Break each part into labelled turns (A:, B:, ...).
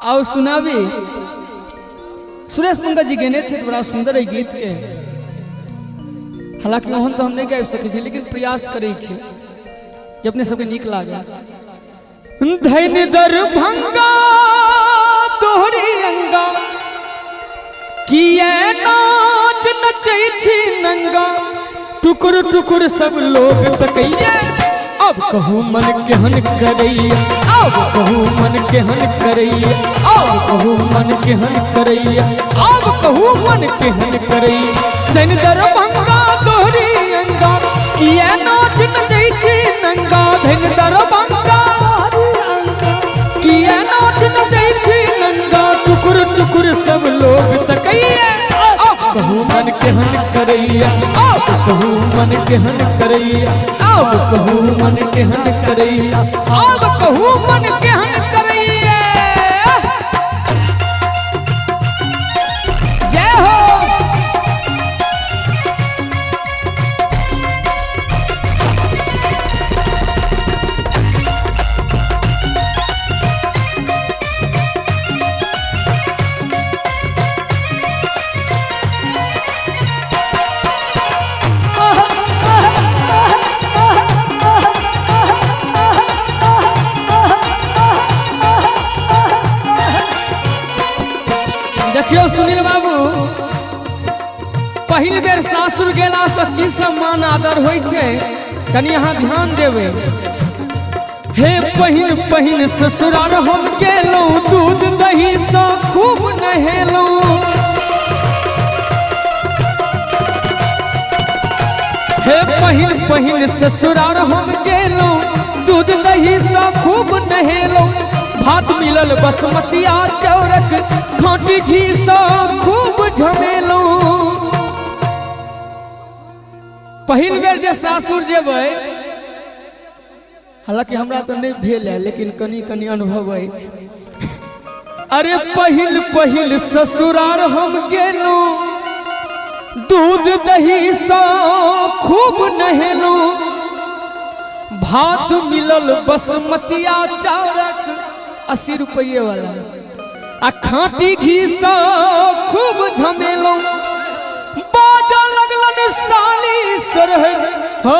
A: आओ सुनाबी। सुरेश पंकज जी गेने छथि बड़ा सुंदर एहि गीत के। हालांकि ओहन तऽ हम नहि गाबि सकै छी, लेकिन प्रयास करै छी जे अपने सबके नीक लागे। धैन दरभंगा तोहरी अंगा, किए नाच नचै छी नंगा, टुकुर टुकुर सब लोग तकैया, अब कहू मन केहन करैया, अब कहू मन केहन करैया, अब कहू मन केहन करैया, अब कहू मन केहन करैया। धैन दरभंगा तोहरी अंगा, किए नाच नचै छी नंगा, धैन दरभंगा किए नाच नचै छी नंगा, टुकुर टुकुर सब लोग तकैया, अब कहू मन केहन करैया, अब कहू मन केहन करैया, अब कहू मन केहन करैया, अब कहू मन केहन करैया। जय हो। देखियौ सुनील बाबू, पहिल बेर सासुर गेलासँ की सम्मान आदर होइ छै, कनि अहाँ ध्यान देबै। हे पहिन पहिन ससुराल हम गेलहुँ, दूध दही सँ खूब नहेलहुँ। हे पहिन पहिन ससुराल हम गेलहुँ, दूध दही सँ खूब नहेलहुँ। भात मिलल बसमतिया चाउरक, खाँटी घी सँ खूब झमेलहुँ। पहिल बेर जे सासुर जेबै, हालांकि हमरा तऽ नहि भेल है, लेकिन कनि कनि अनुभव अछि। अरे पहिल पहिल ससुरार हम गेलहुँ, दूध दही सँ खूब नहेलहुँ। भात मिलल बसमतिया चाउरक 80 रुपये वाला, आ खाँटी घी सँ खूब झमेलहुँ। बाजऽ लगलन साली सरहद हो,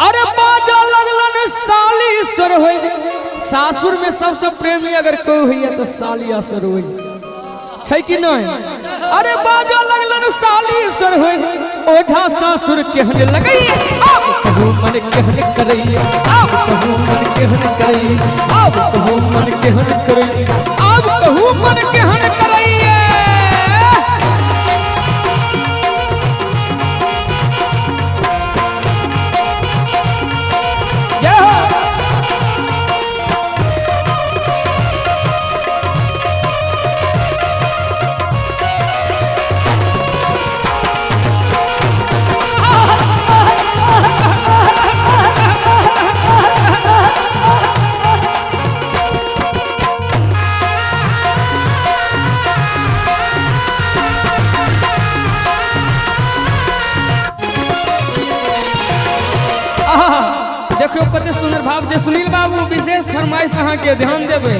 A: अरे बाजऽ लगलन साली सरहद। सासुर में सबसे प्रेमी अगर कोई होइए तो साली आ सरोज छै कि नहीं? अरे बाजऽ लगलन साली सरहद, ओझा सासुर केहन लगैया, आब कहू मन केहन करैया, आब कहू मन केहन करैया, आब कहू मन केहन करैया, आब कहू मन केहन करैया। जय हो। आहा, देखियौ कते सुंदर भाव छै। सुनील बाबू, विशेष फरमाइश अहाँके, ध्यान देबै।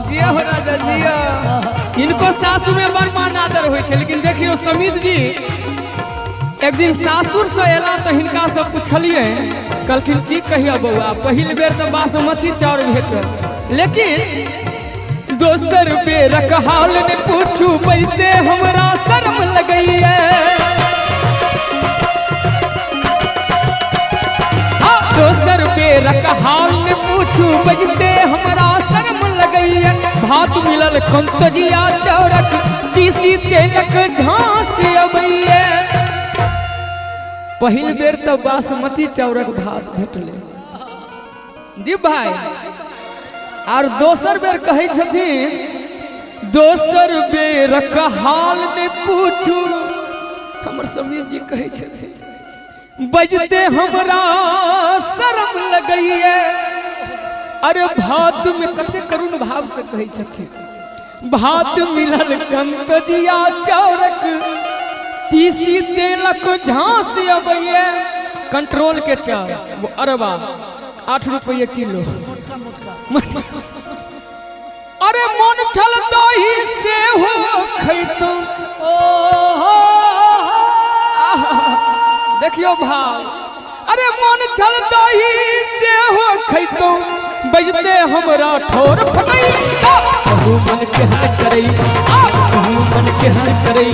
A: जिया हो राजा जिया। इनको सासु में बड़ मान आदर होइ छै, लेकिन देखियौ समित जी एक दिन सासुर से एला तऽ हिनका से पुछलियै, कहलखिन की कहिया बौआ, पहिल बेर तऽ बासमती चाउर भेटल, लेकिन दोसर बेरक हाल ने पूछू, बैते हमरा शर्म लगैया। हाँ, दोसर बेरक हाल ने पूछू, बजते हमरा शर्म लगैया। भात मिलल कंतजिया चाउरक, तीसी तेलक झांस अबैया। पहिल बेर तऽ बासमती चाउरक भात भेटलै दीप भाई, आर दोसर बेर कहै छथिन, दोसर बेरक हाल ने पूछू, हमर समीर जी कहै छथिन, बजते हमरा शर्म लगैया। अरे भात में कते करुण भाव से कहै छथिन, भात मिलल कंतजिया चाउरक, तीसी तेलक झांस अबैया। कंट्रोल के चाउर, वो अरबा 8 रुपये किलो।
B: मोटका मोटका।
A: अरे मन छल दही से हो खैतो।
B: ओ हो।
A: देखियो भाव, अरे मन छल दही से हो खैतो, बजते हमरा ठोर फटई। कहू मन केहन करई, कहू मन केहन करई,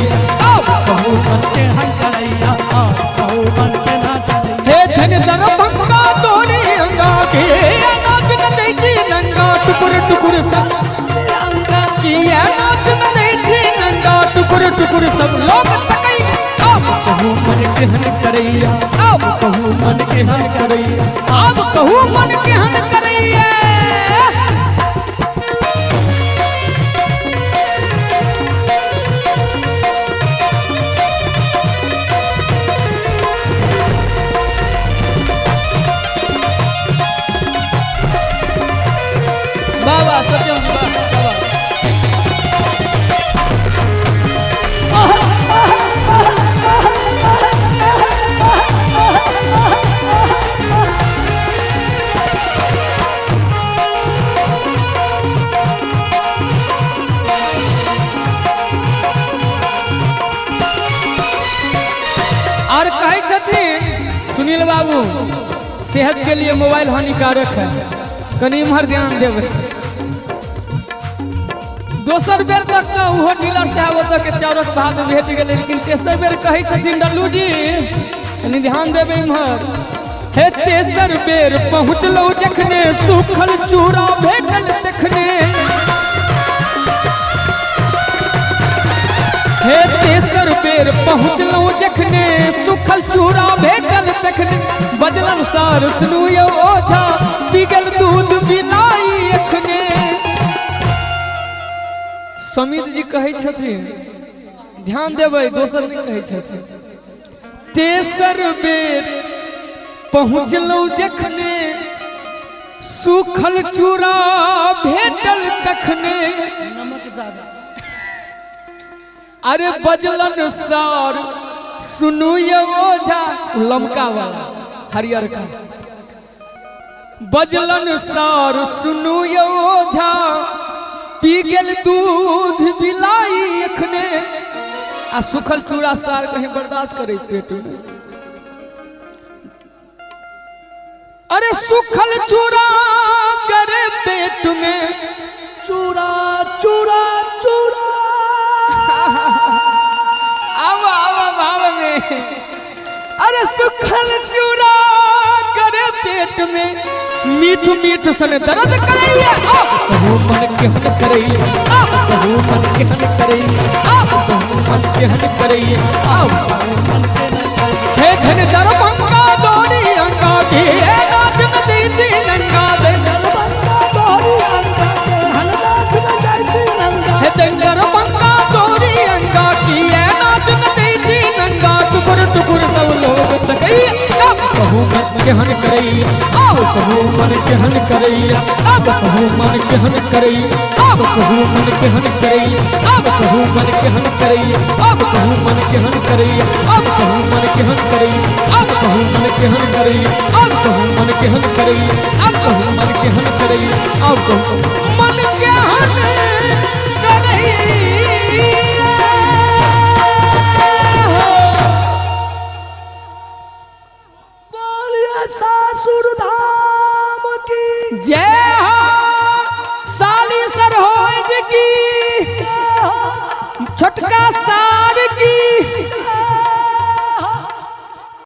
A: कहू मन
B: केहन करैया, कहू मन केना करैया।
A: हे धन दरभंगा तोरे अंगा के नाच न दै छी नंगा, टुकुर टुकुर सब
B: अंगा
A: किया नाच न दै छी नंगा, टुकुर टुकुर सब लोग तकई। अब कहू मन केहन करैया, अब कहू मन केहन करैया, अब कहू मन केहन करैया। वाह वाह सत्यम जी, वाह वाह वाह। और कहै छथिन सुनील बाबू, सेहत के लिए मोबाइल हानिकारक है, कनि इम्हर ध्यान देबै। दोसर बेर तक तऽ ओहो डीलर साहब ओतऽ के चाउरक भाव भेट गेलै, लेकिन तेसर बेर कहै छथिन डल्लू जी, कनि ध्यान देबै इम्हर। हे तेसर बेर पहुँचलहुँ जखने, सूखल चूड़ा भेटल तखने। हे तेसर बेर पहुँचलहुँ जखने, सूखल चूड़ा भेटल तखने। बजलन सार सुनू यौ ओझा, पी गेल दूध बिलाई एखने। समित जी कहै छथिन, ध्यान देबै, दोसर नहि कहै छथिन। तेसर बेर पहुँचलहुँ जखने, सूखल चूड़ा भेटल तखने।
B: नमक ज्यादा।
A: अरे बजलन सार सुनू ये ओझा, लमका वाला हरियर का। बजलन सार सुनू ये ओझा, पी गेल दूध बिलाई एखने। आ सूखल चूड़ा सार कहीं बर्दाश्त करे पेट में? अरे सूखल चूड़ा करे पेट में,
B: चूड़ा चूड़ा चूड़ा।
A: आवा आवा भाव में। अरे सूखल चूड़ा करे पेट में, मीठ मीठ सन दर्द करैया। कहू मन केहन करैया, कहू मन केहन करैया, कहू मन केहन करैया। हे धन दरभंगा दौड़ी अंगा के नाच न दै छी नंगा दे।
B: दरभंगा तोरी अंगा के हन नाच न जाइ छी नंगा।
A: हे धन दरभंगा दौड़ी अंगा की नाच न दै छी नंगा, टुकुर टुकुर सब लोग तकैया। कहू मन केहन करैया, अब कहू मन केहन करैया, अब कहू मन केहन करैया, अब कहू मन केहन करैया, अब कहू मन केहन करैया, अब कहू मन केहन करैया, अब कहू मन केहन करैया, अब कहू मन केहन करैया, अब कहू मन केहन करैया, अब कहू मन केहन करैया, अब कहू मन केहन करैया।
B: बोलिए सासुर धाम की
A: जय हो, साली सर हो की छोटका।